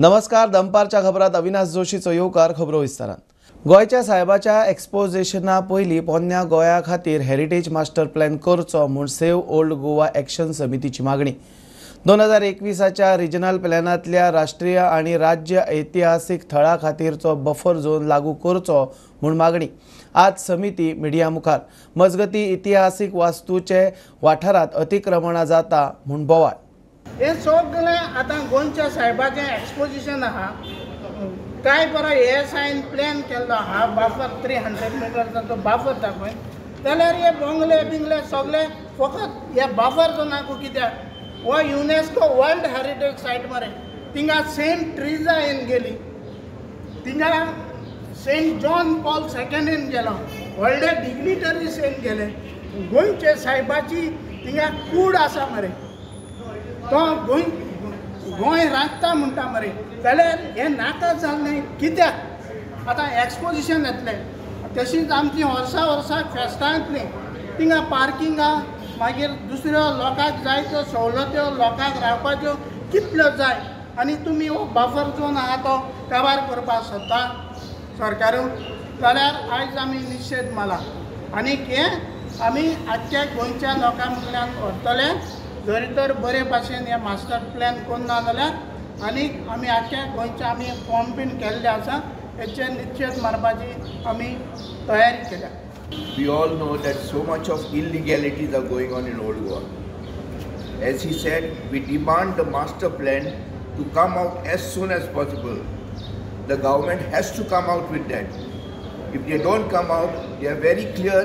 नमस्कार, दनपारच्या खबरात अविनाश जोशीचो येवकार. खबरो विस्तारान. गोंयच्या साहेबाच्या एक्सपोजिशना पयलीं पोन्न्या गोंया खातीर हेरिटेज मास्टर प्लॅन करचो म्हूण सेव्ह ओल्ड गोवा एक्शन समितीची मागणी. 2021च्या रिजनल प्लॅनांतल्या राष्ट्रीय आनी राज्य ऐतिहासीक थळा खातीरचो बफर झोन लागू करचो म्हूण मागणी. आज समिती मिडिया मुखार. मजगती इतिहासीक वास्तूचे वाठारांत अतिक्रमणां जाता म्हूण बोवाळ. हे सगळें आतां गोंयच्या साहेबाचें एक्सपोजिशन आहा. काय बरो एएसआयन प्लॅन केल्लो आहा, बाफर 300 मिटर्साचो बाफर दाखय जाल्यार हे बंगले बिंगले सगळे फकत हे बाफर झोनाकू कित्याक? हो युनेस्को वर्ल्ड हेरिटेज सायट मरे. थिंगा सेंट ट्रिजा येन गेली, थिंगा सेंट जॉन पॉल सेकंड येन गेलो, व्हडले डिग्निटरीज येन गेले. गोंयचे साहेबाची थिंगा कूड आसा मरे, तो गोंय गोंय राखता म्हणटा मरे. जाल्यार हें नाका जालें कित्याक? आतां एक्सपोजिशन येतलें, तशींच आमची वर्सां वर्साक फेस्तां येतलीं, थिंगा पार्किंगां, मागीर दुसऱ्यो लोकांक जाय त्यो सवलत्यो, लोकांक रावपाच्यो कितल्यो जाय. आनी तुमी हो बफर झोन आहा तो काबार करपाक सोदता सरकारून, जाल्यार आयज आमी निशेध मारला. आनीक हें आमी आख्ख्या गोंयच्या लोकां मुखार व्हरतले. जरी तर बरे भाशेन हे मास्टर प्लॅन करूं ना जाल्यार आनीक आमी आख्ख्या गोंयच्या आमी फॉर्म बीन केल्ले आसा, हेचेर निश्चेध मारपाची आमी तयारी केल्या. We all know that so much of illegalities are going on in Old Goa. As he said, we demand the master plan to come out as soon as possible. The government has to come out with that. If they don't come out, they are very clear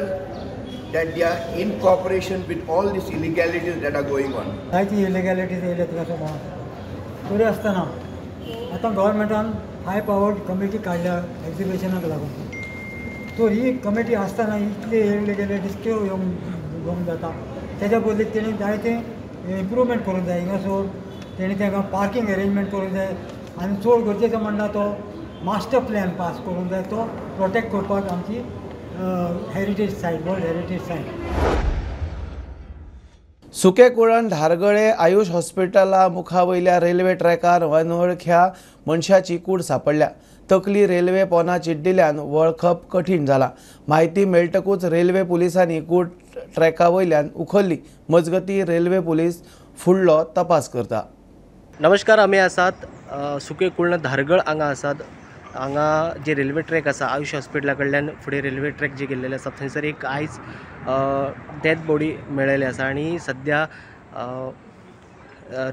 that they are in cooperation with all these illegalities that are going on. जायती इलिगॅलिटीज येयल्या तिका सगळं. तरी आसतना आतां गव्हर्मेंटान हाय powered committee काडल्या एक्जिबिशनाक लागून. तर ही कमिटी आसतना इतली इलिगॅलिटीज त्यो येवंक जाता. तेज्या बदलीक तेणी जायते इम्प्रूवमेंट करूंक जाय. हिंगासर तेणी तांकां पार्कींग अरेंजमेंट करूंक जाय आनी चड गरजेचें म्हणटा तो मास्टर प्लॅन पास करूंक जाय, तो प्रोटेक्ट करपाक आमची heritage site, world heritage site. Sukekulhan Dhargale Ayush हॉस्पिटला मुखा वयल्या रेल्वे ट्रॅकार अनवळख्या मनशाची कूड सापडल्या. तकली रेल्वे पोना चिड्डिल्ल्यान वळखप कठीण जाला. म्हायती मेळटकूच रेल्वे पुलिसांनी कूड ट्रॅका वयल्यान उखल्ली. मजगती रेल्वे पुलीस फुडलो तपास करता. नमस्कार, आमी आसात सुकेकुळण धारगळ हांगा आसात. हांगा जे रेल्वे ट्रॅक आसा आयुष हॉस्पिटला कडल्यान फुडें रेल्वे ट्रॅक जे गेल्लेले आसा थंयसर एक आयज डेथ बॉडी मेळिल्ली आसा आनी सद्या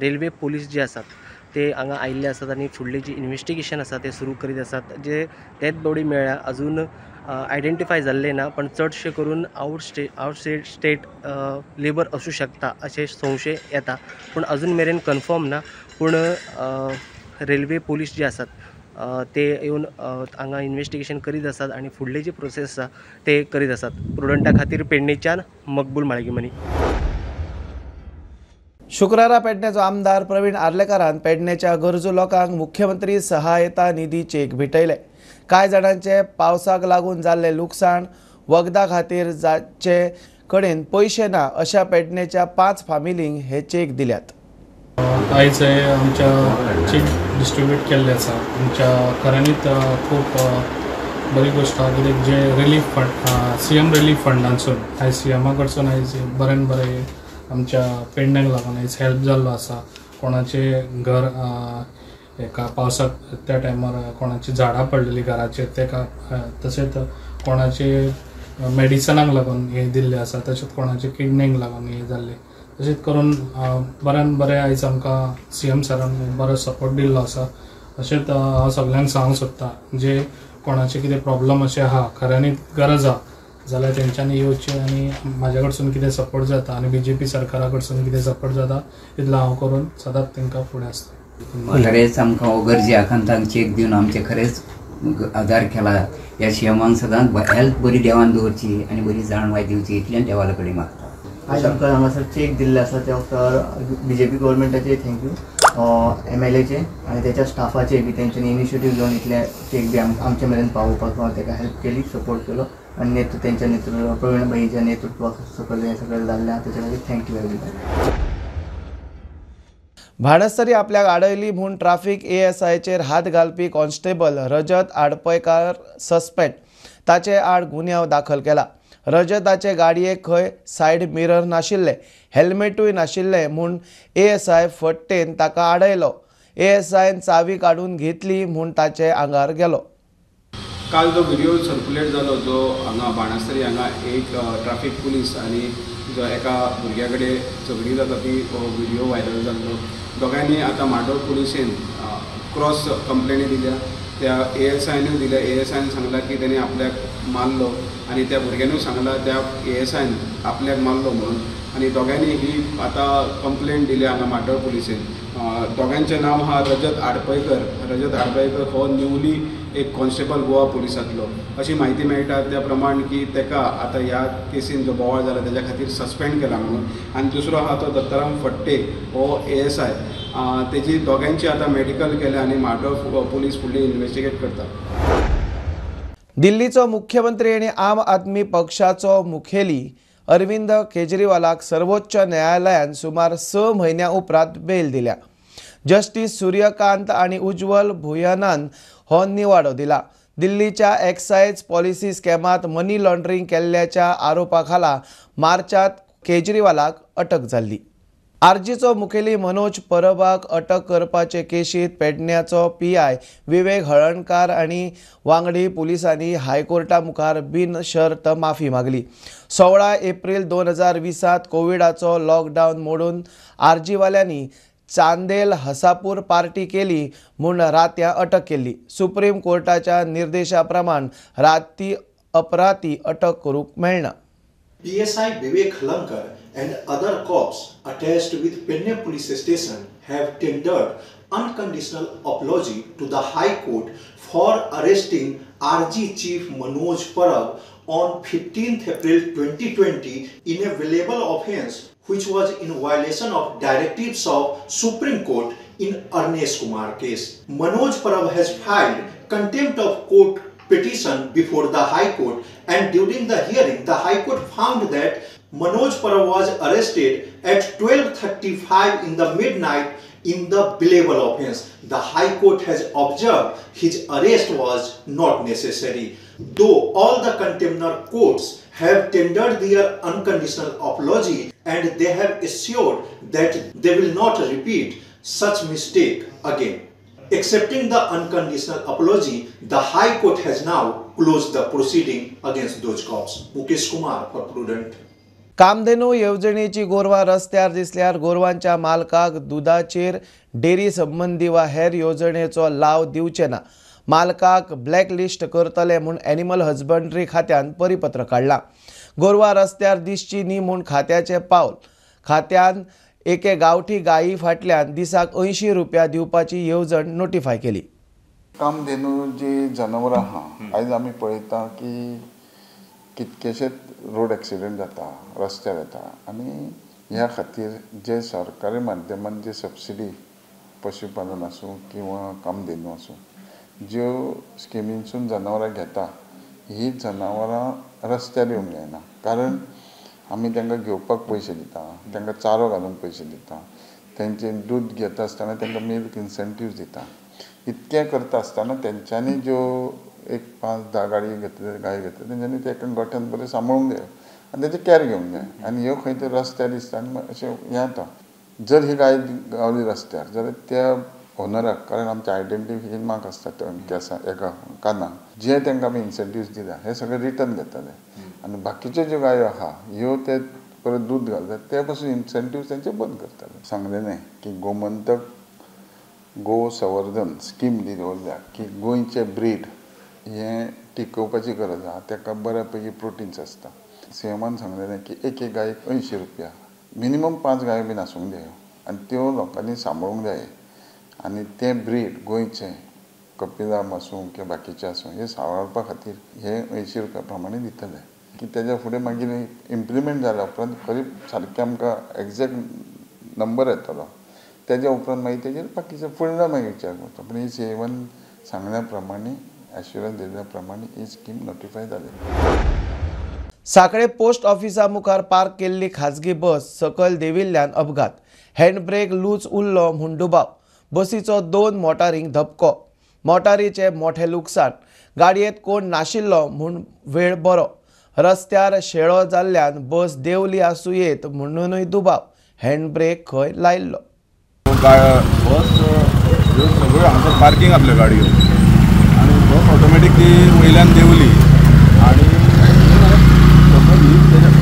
रेल्वे पुलीस जे आसात ते हांगा आयिल्ले आसात आनी फुडली जी इन्वेस्टिगेशन आसा ते सुरू करीत आसात. जे डेथ बॉडी मेळ्ळ्या अजून आयडेंटिफाय जाल्ले ना, पण चडशे करून आउट स्टेट लेबर आसूं शकता अशें संशय येता, पूण अजून मेरेन कन्फर्म ना. पूण रेल्वे पुलीस जे आसात ते येवन हांगा इन्वेस्टिगेशन करीत आसात आनी फुडले जे प्रोसेस आसा ते करीत आसात. प्रुडंटा खातीर पेडणेच्यान मकबूल माळगीमनी. शुक्रारा पेडण्याचो आमदार प्रवीण आर्लेकारान पेडण्याच्या गरजू लोकांक मुख्यमंत्री सहायता निधी चेक भेटयले. कांय जाणांचे पावसाक लागून जाल्ले लुकसाण वखदा खातीर जाचे कडेन पयशे ना अशा पेडण्याच्या 5 फामिलींक हे चेक दिल्यात. आयज हे आमच्या चेक डिस्ट्रिब्यूट केल्ले आसा. आमच्या खऱ्यांनीच खूब बरी गोश्ट आहा, कित्याक जे रिलीफ फंड सीएम रिलीफ फंडांसून आयज सीएमा कडसून आयज बऱ्यान बरें आमच्या पेडण्याक लागून आयज हेल्प जाल्लो आसा. कोणाचें घर एका पावसाक त्या टायमार कोणाची झाडां पडलेली घराचेर तेका, तशेंच कोणाचे मेडिसनाक लागून हें दिल्लें आसा, तशेंच कोणाचे किडनीक लागून हें जाल्लें, तशेंच करून बऱ्यान बरें आयज आमकां सीएम सरान बरो सपोर्ट दिल्लो आसा. तशेंच हांव सगल्यांक सांगूंक सोदता जे कोणाचे कितें प्रॉब्लम अशें आहा, खऱ्यांनीच गरज आहा जाल्यार तेंच्यांनी येवचें आनी म्हाज्या कडसून कितें सपोर्ट जाता आनी बीजेपी सरकारा कडसून कितें सपोर्ट जाता तितलो हांव करून सदांच तेंकां फुडें आसता. खरेंच आमकां हो गरजे आकांतांक चेक दिवन आमचें खरेंच आदार केला. ह्या सीएमाक सदांच हेल्थ बरी देवान दवरची आनी बरी जाणवाय दिवची इतल्यान देवाला कडेन मागता. आयज आमकां हांगासर चेक दिल्ले आसा त्या वखतार बीजेपी गव्हर्मेंटाचे thank you, एमएलएचे आनी तेच्या स्टाफाचे बी तेंच्यांनी इनिशिएटीव घेवन इतले चेक बी आमचे मेरेन पावोवपाक ताका हेल्प केली, सपोर्ट केलो आनी तेंच्या नेतृत्व प्रवीण भाईच्या नेतृत्वाक सकयल हें सगळें जाल्लें आहा तेच्या खातीर thank you everyone. भाणस्तरी आपल्याक आडयली म्हूण ट्राफीक एएसआयचेर हात घालपी कॉन्स्टेबल रजत आडपयकार सस्पेंड, ताचे आड गुन्यांव दाखल केला। रजताचे गाडयेक खंय सायड मिरर नाशिल्ले, हेल्मेटूय नाशिल्ले म्हूण एएसआय फट्टेन ताका आडयलो। एएसआयन चावी काडून घेतली म्हूण ताचे आंगार गेलो। काल जो व्हिडिओ सर्क्युलेट जालो जो हांगा बाणस्तारी हांगा एक ट्राफीक पुलीस आनी जो एका भुरग्या कडेन झगडी जाता ती व्हिडिओ व्हायरल जाल्लो। दोगांयनी आतां माडोळ पुलिशेन क्रॉस कंप्लेनी दिल्या, त्या एएसआयनूय दिल्या। एएसआयन सांगला की तेणी आपल्याक मारलो आनी त्या भुरग्यानूय सांगला त्या एएसआयन आपल्याक मारलो म्हणून, आनी दोगांयनी ही आतां कंप्लेन दिल्या हांगा माडोळ पुलिशेन। दोगांयचें नांव आहा रजत आडपयकर। रजत आडपयकर हो न्यूली एक कॉन्स्टेबल गोवा पुलिसांतलो अशी म्हायती मेळटा। त्या प्रमाण की ताका आतां ह्या केसीन जो बोवाळ जाला तेज्या खातीर सस्पेंड केला म्हणून। आनी दुसरो आहा तो दत्ताराम फट्टे हो एएसआय, तेजी दोगांयची आतां मेडिकल केलें आनी माडोळ पुलीस फुडली इन्वेस्टिगेट करता। दिल्लीचो मुख्यमंत्री आनी आम आदमी पक्षाचो मुखेली अरविंद केजरीवालाक सर्वोच्च न्यायालयान सुमार 6 म्हयन्या उपरांत बेल दिल्या। जस्टीस सूर्यकांत आनी उज्ज्वल भुयनान हो निवाडो दिला। दिल्लीच्या एक्सायज पॉलिसी स्कॅमात मनी लॉन्ड्रिंग केल्ल्याच्या आरोपा खाला मार्चात केजरीवालाक अटक जाल्ली। आरजीचो मुखेली मनोज परबाक अटक करपाचे केशीत पेडण्याचो पीआय विवेक हळणकार आनी वांगडी पुलिसांनी हायकोर्टा मुखार बिनशर्त माफी मागली। 16 एप्रिल 2020 कोविडाचो लॉकडावन मोडून आरजीवाल्यांनी चांदेल हसापूर पार्टी केली म्हूण रात्या अटक केली। सुप्रीम कोर्टाच्या निर्देशा प्रमाण राती अपराती अटक करूंक मेळना। PSI Vivek Halankar and other cops attached with Penne Police Station have tendered unconditional apology to the High Court for arresting RG Chief Manoj Parab on 15th April 2020 in a bailable offence which was in violation of directives of Supreme Court in Arnesh Kumar case. Manoj Parab has filed contempt of court petition before the High Court, and during the hearing the High Court found that Manoj Parab was arrested at 12:35 in the midnight in the bailable offence. The High Court has observed his arrest was not necessary. Though all the contemner courts have tendered their unconditional apology and they have assured that they will not repeat such mistake again. Accepting the unconditional apology, the High Court has now closed the proceeding against those cops. Mukesh Kumar for Prudent. Kamdhenu येवजणेची गोरवां रस्त्यार दिसल्यार गोरवांच्या मालकाक दुदाचेर dairy संबंदी वा हेर येवजणेचो लाव दिवचे ना, मालकाक ब्लॅकलिस्ट करतले म्हूण एनिमल हजबंड्री खात्यान परिपत्र काडलां। गोरवां रस्त्यार दिसची न्ही म्हूण खात्याचें पावल। खात्यान एके गांवठी गायी फाटल्यान दिसाक 80 रुपया दिवपाची येवजण नोटिफाय केली। कामधेनू जी जनावरां आहा आयज आमी पळयता की कितकेशेच रोड एक्सिडंट जाता, रस्त्यार येता आनी ह्या खातीर जे सरकारी माध्यमान जे सबसिडी पशुपालन आसूं किंवा कामधेनू आसूं ज्यो स्किमींसून जनावरां घेता ही जनावरां रस्त्यार येवंक जायना, कारण आमी तांकां घेवपाक पयशे दिता, तांकां चारो घालूंक पयशे दिता, तेंचें दूद घेता आसतना तांकां मिल्क इन्सेंटिव्स दिता। इतकें करता आसतना तेंच्यांनी ज्यो एक 5-10 गाडी घेतले गाय घेतले तेंच्यांनी ते गोठ्यान बरें सांबाळूंक जाय आनी तेजें कॅर घेवंक जाय। आनी ह्यो खंय तरी रस्त्यार दिसता आनी अशें हें जाता, जर ही गाय गावली रस्त्यार जाल्यार त्या ओनराक, कारण आमचें आयडेंटिफिकेशन मार्क आसता केंसा एका कानाक, जे तांकां आमी इन्सेंटिव्स दिता हे सगळे रिटर्न घेतले आनी बाकीच्यो ज्यो गायो आहा ह्यो ते परत दूद घालतात ते पासून इन्सेंटिव्स तेंचे बंद करताले। सांगलें न्ही की गोमंतक गो संवर्धन स्कीम जी दवरल्या की गोंयचे ब्रीड हें टिकोवपाची गरज आहा, ताका बऱ्या पैकी प्रोटिन्स आसता। सीएमान सांगलेलें की एक एक गायेक 80 रुपया मिनिमम 5 गायो बीन आसूंक जायो आनी त्यो लोकांनी सांबाळूंक जाय आनी तें ब्रीड गोंयचें कपिला आसूं किंवा बाकीचें आसूं हें सांबाळपा खातीर हे 80 रुपया प्रमाणे दितले की तेज्या फुडें मागीर इम्प्लिमेंट जाल्या उपरांत खरी सारकें आमकां एग्जॅक्ट नंबर येतलो, तेज्या उपरांत मागीर तेजेर बाकीचें फुडलो मागीर विचार करता। पूण ही सीएमान सांगल्या प्रमाणे एश्युरन्स दिल्ल्या प्रमाणे ही स्कीम नोटिफाय जाली। साखळे पोस्ट ऑफिसा मुखार पार्क केल्ली खाजगी बस सकयल देंविल्ल्यान अपघात। हँडब्रेक लूज उरलो म्हूण दुबाव. बसीचो 2 मोटारींक धपको. मोटारीचें मोठें लुकसाण. गाडयेंत कोण नाशिल्लो म्हूण वेळ बरो. रस्त्यार शेळो जाल्ल्यान बस देंवली आसूं येत म्हणूनय दुबाव. हँडब्रेक खंय लायिल्लो. बस सगळ्यो हांगासर पार्किंग आसल्यो गाडयो आनी बस ऑटोमॅटीक ती वयल्यान देंवली आनी ही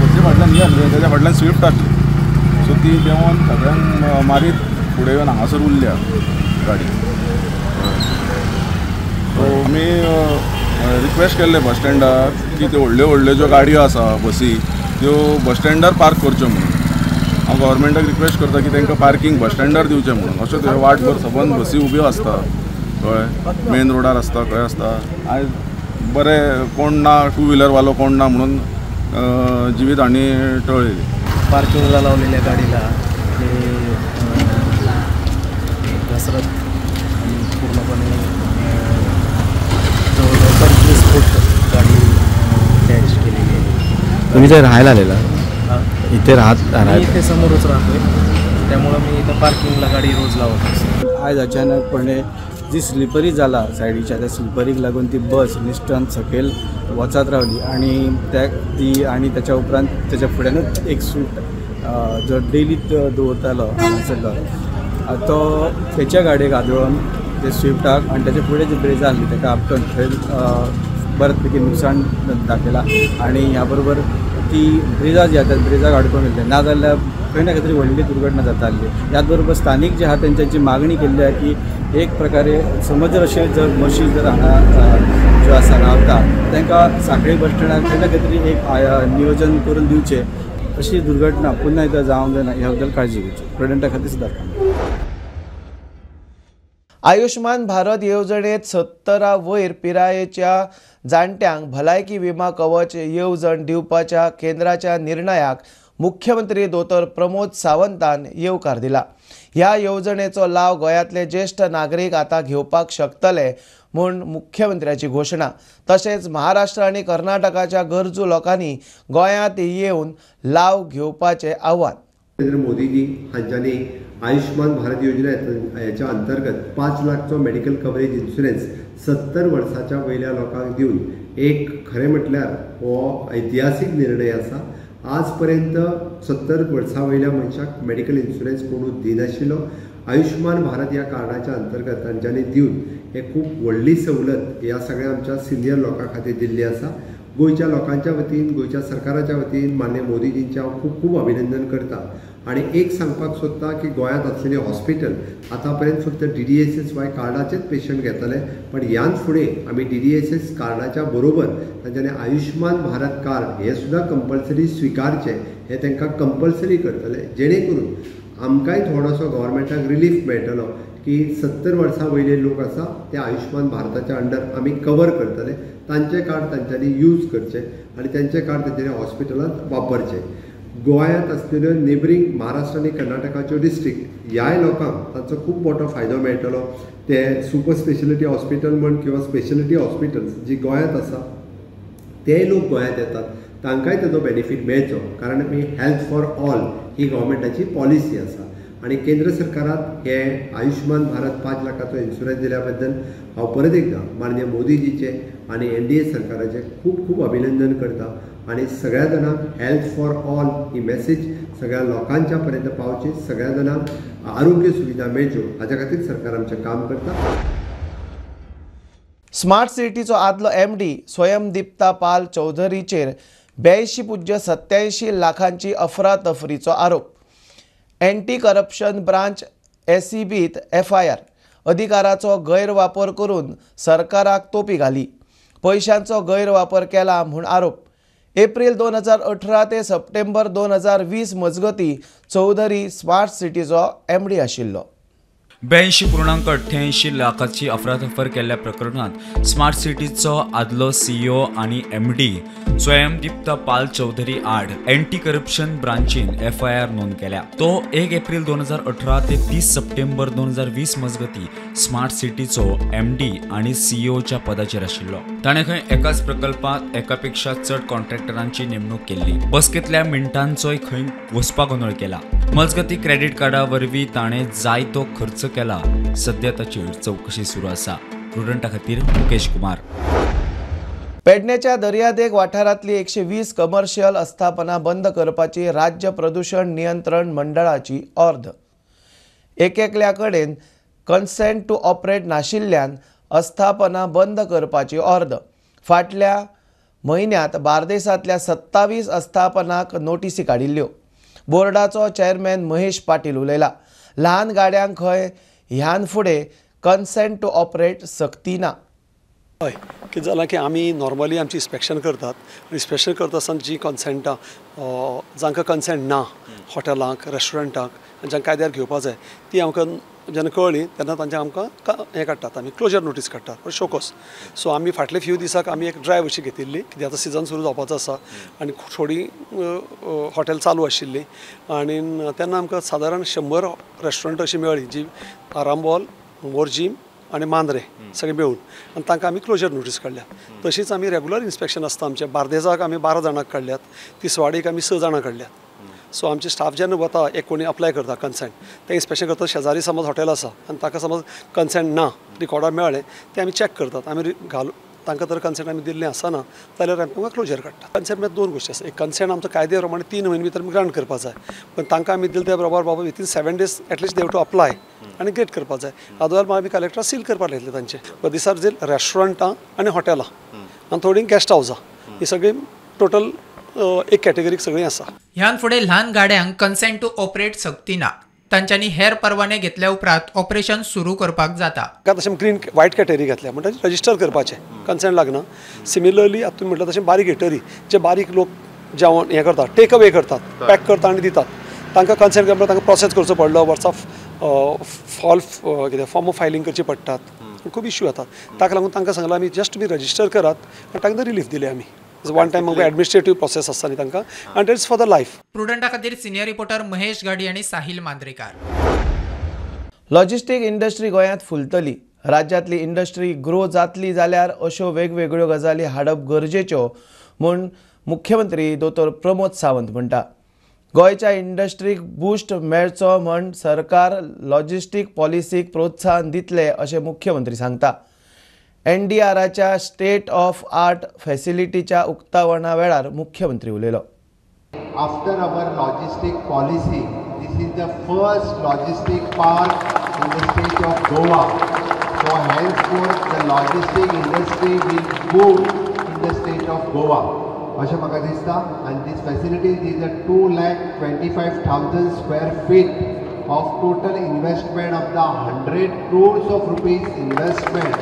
बसी फाटल्यान ही आसली, तेज्या फाटल्यान स्विफ्ट आसली. सो ती देंवोन सगळ्यांक मारीत फुडें येवन हांगासर उरल्या गाडी. सो आमी रिक्वेस्ट केल्ले बस स्टँडार की त्यो व्हडल्यो व्हडल्यो ज्यो गाडयो आसा बसी त्यो बस स्टँडार पार्क करच्यो म्हणून. हांव गव्हर्मेंटाक रिक्वेस्ट करता की तांकां पार्किंग बस स्टँडार दिवचें म्हणून. अश्यो थंय वाटभर सबंद बसी उब्यो आसता, कळ्ळें, मेन रोडार आसता, खंय आसता. आयज बरें कोण ना, टू व्हिलरवालो कोण ना म्हणून जिवीत हाणी टळ्ळी. पार्किंगला लावलेल्या गाडीला ते घसरत आणि पूर्णपणे जवळजवळ 25 फूट गाडी डॅश केलेली आहे. तुम्ही इथे राहायला आलेला? इथे राहत मी इथे समोरच राहतोय, त्यामुळं मी इथं पार्किंगला गाडी रोज लावत असतो. आयज अचानकपणे जी स्लिपरी जाला सायडीच्या त्या स्लिपरीक लागून ती बस निश्टन सकयल वचत रावली आनी त्या ती आनी त्याच्या उपरांत त्याच्या फुड्यानूच एक स्विफ्ट जो डेली दवरतालो हांगासरलो तो तेच्या गाडयेक आदळून ते स्विफ्टाक आनी त्याच्या फुडें जी ब्रेजा आसली ताका आपटून थंय बरेच पैकी नुकसान दाखयलां. आनी ह्या बरोबर ती ब्रिजा जी आसा त्या ब्रिजाक आडकून गेल्ली, नाजाल्यार खंय ना खंय तरी व्हडली दुर्घटना जाताली. ह्याच बरोबर स्थानीक जे आहा तेंच्यांची मागणी केल्ली आहा की एक प्रकारे समज जर अशें जर बशी जर हांगा ज्यो आसा रावता तांकां सांखळी बस स्टँडार खंय ना खंय तरी एक नियोजन करून दिवचें, अशी दुर्घटना पुन्हा एकदा जावंक जायना ह्या बद्दल काळजी घेवची. प्रुडंटा खातीर सुद्दां. आयुष्मान भारत येवजणेत 70 वयर पिरायेच्या जाणट्यांक भलायकी विमा कवच येवजण दिवपाच्या केंद्राच्या निर्णयाक मुख्यमंत्री दोतोर प्रमोद सावंतान येवकार दिला. ह्या येवजणेचो लाव गोंयांतले ज्येष्ठ नागरीक आतां घेवपाक शकतले म्हूण मुख्यमंत्र्याची घोशणा. तशेंच महाराष्ट्र आनी कर्नाटकाच्या गरजू लोकांनी गोंयांत येवन लाव घेवपाचें आव्हान. नरेंद्र मोदीजी हांच्यांनी आयुष्मान भारत योजना ह्याच्या अंतर्गत 5 लाखचो मेडिकल कवरेज इन्शुरन्स 70 वर्साच्या वयल्या लोकांक दिवन एक खरें म्हटल्यार हो ऐतिहासीक निर्णय आसा. आज पर्यंत 70 वर्सां वयल्या मनशाक मेडिकल इन्शुरन्स कोणूच दिनाशिल्लो. आयुष्मान भारत ह्या कार्डाच्या अंतर्गत तांच्यांनी दिवन हे खूब व्हडली सवलत ह्या सगळ्या आमच्या सिनियर लोकां खातीर दिल्ली आसा. गोंयच्या लोकांच्या वतीन, गोंयच्या सरकाराच्या वतीन माननीय मोदीजींचें हांव खूब खूब अभिनंदन करता. आनी एक सांगपाक सोदता की गोंयांत आसलेलें हॉस्पिटल आतां पर्यंत फक्त DDSSY कार्डाचेच पेशंट घेताले, पण ह्यान फुडें आमी DDSS कार्डाच्या बरोबर तांच्यांनी आयुष्मान भारत कार्ड हें सुद्दां कंपल्सरी स्विकारचें, हें तांकां कंपल्सरी करतले, जेणे करून आमकांय थोडोसो गव्हर्मेंटाक रिलीफ मेळटलो की 70 वर्सां वयले लोक आसा ते आयुष्मान भारताच्या अंडर आमी कवर करतले. तांचें कार्ड तांच्यांनी यूज करचें आनी तांचें कार्ड तांच्यांनी हॉस्पिटलांत वापरचें. गोंयांत आसलेल्यो नेबरींग महाराष्ट्र आनी कर्नाटकाच्यो डिस्ट्रिक्ट ह्याय लोकांक तांचो खूब मोठो फायदो मेळटलो. ते सुपर स्पेशलिटी हॉस्पिटल म्हण किंवा स्पेशलिटी हॉस्पिटल्स जी गोंयांत आसा तेय लोक गोंयांत येतात, तांकांय ताजो बेनिफीट मेळचो, कारण आमी हेल्थ फॉर ऑल ही गव्हर्मेंटाची पॉलिसी आसा. आनी केंद्र सरकारान हे आयुष्मान भारत 5 लाखाचो इन्शुरन्स दिल्या बद्दल हांव परत एकदां माननीय मोदीजीचे आनी NDA सरकाराचें खूब खूब अभिनंदन करता. आनी सगळ्या जाणांक health for all he message सगळ्या लोकांच्या पर्यंत पावची, सगळ्या जाणांक आरोग्य सुविधा मेळच्यो हाज्या खातीर सरकार आमचें काम करता. स्मार्ट सिटीचो आदलो MD स्वयंदीप्ता पाल चौधरीचेर 82.87 लाखांची अफरातफरीचो आरोप. एंटी करप्शन ब्रांच ACBत FIR. अधिकाराचो गैरवापर करून सरकाराक तोपी घाली, पयशांचो गैरवापर केला म्हूण आरोप. एप्रिल 2018 ते सप्टेंबर 2020 मजगती चौधरी स्मार्ट सिटीचो MD आशिल्लो. 82.88 लाखाची अफरातफर केल्ल्या प्रकरणात स्मार्ट सिटीचो आदलो सीईओ आनी एमडी स्वयंदीप्त पाल चौधरी आड एंटी करप्शन ब्रांचीन एफआयआर नोंद केल्या. तो 1 एप्रिल 2018 ते 30 सप्टेंबर 2020 मजगती स्मार्ट सिटीचो एमडी आनी सीईओच्या पदाचेर आशिल्लो. ताणें खंय एकाच प्रकल्पात एकापेक्षा चड कॉन्ट्रॅक्टरांची नेमणूक केल्ली. बसकेंतल्या मिनटांचोय खंय घोस्पागोंदळ केला. मजगती क्रेडिट कार्डा वरवीं ताणें जायतो खर्च केला. सध्या ताचेर चवकशी सुरू आसा. प्रुडंटा खातीर मुकेश कुमार. पेडण्याच्या दर्यादेग वाठारांतली 120 कमर्शियल आस्थापना बंद करपाची राज्य प्रदूषण नियंत्रण मंडळाची ऑर्द. एकएकल्या कडेन कन्सेंट टू ऑपरेट नाशिल्ल्यान आस्थापना बंद करपाची ऑर्द. फाटल्या म्हयन्यांत बार्देसांतल्या 27 आस्थापनांक नोटीसी काडिल्ल्यो. बोर्डाचो चेअरमॅन महेश पाटील उलयला. ल्हान गाड्यांक खंय ह्यान फुडें कन्सेंट टू ऑपरेट सक्ती ना. हय, कितें जालां की आमी नॉर्मली आमची इन्स्पेक्शन करतात. इन्स्पेक्शन करता आसतना जी कन्सेंटां जांकां कन्सेंट ना हॉटेलांक, रेस्टॉरंटांक, जांकां कायद्यार घेवपा जाय ती आमकां जेन्ना कळ्ळी तेन्ना तांचे आमकां हें काडटात, आमी क्लोजर नोटीस काडटात, शोकोस. सो आमी फाटले फ्यू दिसाक आमी एक ड्रायव अशी घेतिल्ली कित्याक आतां सिजन सुरू जावपाचो आसा आनी थोडीं हॉटेल चालू आशिल्लीं आनी तेन्ना आमकां सादारण 100 रेस्टॉरंट अशीं मेळ्ळीं जी आरांबोल, मोरजीम आनी मांद्रे सगळें मेळून, आनी तांकां आमी क्लोजर नोटीस काडल्या. तशीच आमी रेगुलर इन्स्पेक्शन आसता आमचें. बार्देजाक आमी 12 जाणांक काडल्यात, तिसवाडीक आमी 6 जाणां काडल्यात. सो आमचे स्टाफ जेन्ना वता एक कोणी अप्लाय करता कन्सेंट, तें इन्स्पेक्शन करता. शेजारी समज हॉटेल आसा आनी ताका समज कन्सेंट ना, रिकॉर्डार मेळ्ळें, तें आमी चॅक करतात. आमी घालून तांकां तर कन्सेंट आमी दिल्लें आसना जाल्यार आमी तांकां क्लोजर काडटा. कन्सेंट म्हळ्यार दोन गोश्टी आसा. एक कन्सेंट आमचो कायदे प्रमाणे 3 म्हयने भितर आमी ग्रांट करपाक जाय, पण तांकां आमी दिले त्या बरोबर बाबा within 7 days at least they have to apply आनी ग्रेट करपाक जाय. अदरवायज मागीर आमी कलेक्टर सील करपाक लायतले तांचे. बट these are जे रेस्टॉरंटां आनी हॉटेलां आनी थोडीं गेस्ट हावजां, ही सगळीं टोटल एक कॅटेगरीक सगळीं आसा. ह्यान फुडें ल्हान गाड्यांक कन्सेंट टू ऑपरेट सक्ती ना. तांच्यांनी हेर परवाने घेतल्या उपरांत ऑपरेशन सुरू करपाक जाता. तशें ग्रीन व्हायट कॅटेगरी घेतल्या म्हणटकीर रजिस्टर करपाचें, कन्सेंट लागना. सिमिलरली आतां तुमी म्हटलें तशें बारीक हिटरी जे बारीक लोक जेवण हें करतात, टेक अवे करतात, पॅक करता आनी दितात, तांकां कन्सेंट करपाक तांकां प्रोसेस करचो पडलो, वर्सा फॉल कितें फॉर्म ऑफ फायलींग करची पडटात, खूब इश्यू येतात. ताका लागून तांकां सांगलां आमी जस्ट तुमी रजिस्टर करात आनी तांकां रिलीफ दिले आमी. वन टायम एडमिनिस्ट्रेटीव प्रोसेस आसता न्ही तांकां, आनी it's for the life. प्रुडंटा खातीर सिनियर रिपोर्टर महेश गाडी आनी साहिल मांद्रेकार. लॉजिस्टीक इंडस्ट्री गोंयांत फुलतली. राज्यांतली इंडस्ट्री ग्रो जातली जाल्यार अश्यो वेगवेगळ्यो गजाली हाडप गरजेच्यो म्हूण मुख्यमंत्री दोतोर प्रमोद सावंत म्हणटा. गोंयच्या इंडस्ट्रीक बूस्ट मेळचो म्हूण सरकार लॉजिस्टीक पॉलिसीक प्रोत्साहन दितले अशें मुख्यमंत्री सांगता. एनडीआराच्या स्टेट ऑफ आर्ट फॅसिलिटीच्या उक्तावणा वेळार मुख्यमंत्री उलयलो. After our logistic policy, this is the first logistic park in the state of Goa. So henceforth the logistic industry will boom in the state of Goa. अशें म्हाका दिसता. आनी this facility is a 2,25,000 square feet of total investment of the 100 crores of rupees investment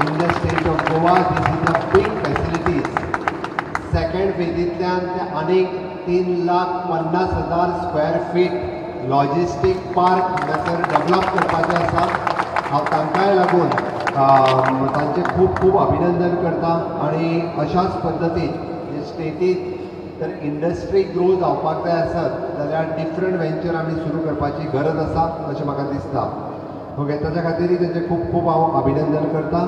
in the state of Goa. This is a big facilities. Second फेजींतल्यान आनीक 3,50,000 square fit logistic park हांगासर develop करपाचें आसा. हांव तांकांय लागून तांचें खूब खूब अभिनंदन करता. आनी अशाच पद्दतीन स्टेटीत तर इंडस्ट्री ग्रो जावपाक जाय आसत जाल्यार डिफरंट वेंचर आमी सुरू करपाची गरज आसा अशें म्हाका दिसता. ओके, ताच्या खातीरय तांचें खूब खूब हांव अभिनंदन करता.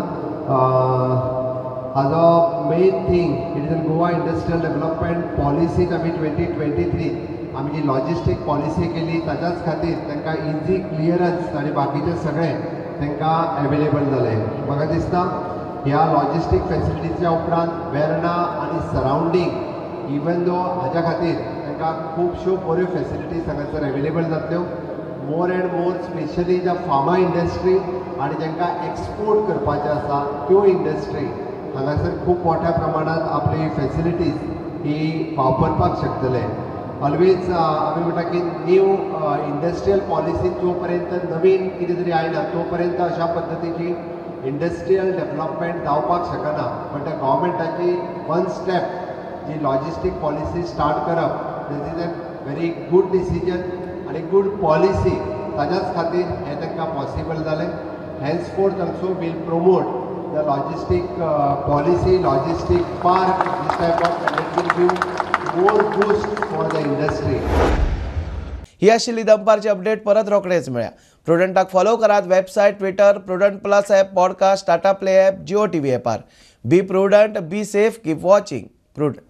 हाजो main thing it is a Goa industrial development पॉलिसीत आमी 2023 आमी जी लॉजिस्टीक पॉलिसी केली ताच्याच खातीर तांकां इजी क्लियरन्स आनी बाकीचें सगळें तांकां एवेलेबल जालें. म्हाका दिसता ह्या लॉजिस्टीक फॅसिलिटीच्या उपरांत वेर्णा आनी सरावंडींग इवन दो हाज्या खातीर तांकां खुबश्यो बऱ्यो फॅसिलिटीज हांगासर एवेलेबल जातल्यो. मोर एंड मोर स्पेशली ज्या फार्मा इंडस्ट्री आनी जांकां एक्सपोर्ट करपाचें आसा त्यो इंडस्ट्री हांगासर खूब मोठ्या प्रमाणांत आपली फॅसिलिटीज ही वापरपाक शकतले. ऑलवेज आमी म्हणटा की न्यू इंडस्ट्रियल पॉलिसी जो पर्यंत नवीन कितें तरी आयना तो पर्यंत अशा पद्दतीची इंडस्ट्रियल डेव्हलपमेंट जावपाक शकना. पण त्या गव्हर्मेंटाची वन स्टेप जी लॉजिस्टीक पॉलिसी स्टार्ट करप, this is a very good decision आनी good policy ताज्याच खातीर हें तांकां पॉसिबल जालें. Henceforth also we'll promote the logistic policy, logistic park, this type of, and it will give more boost for the industry. ही आशिल्ली दनपारची update. परत रोखडेच मेळया. प्रुडंटाक फॉलो करात website, Twitter, Prudent Plus app, podcast, Tata Play app, Jio TV ॲपार. Be prudent, be safe, keep watching Prudent.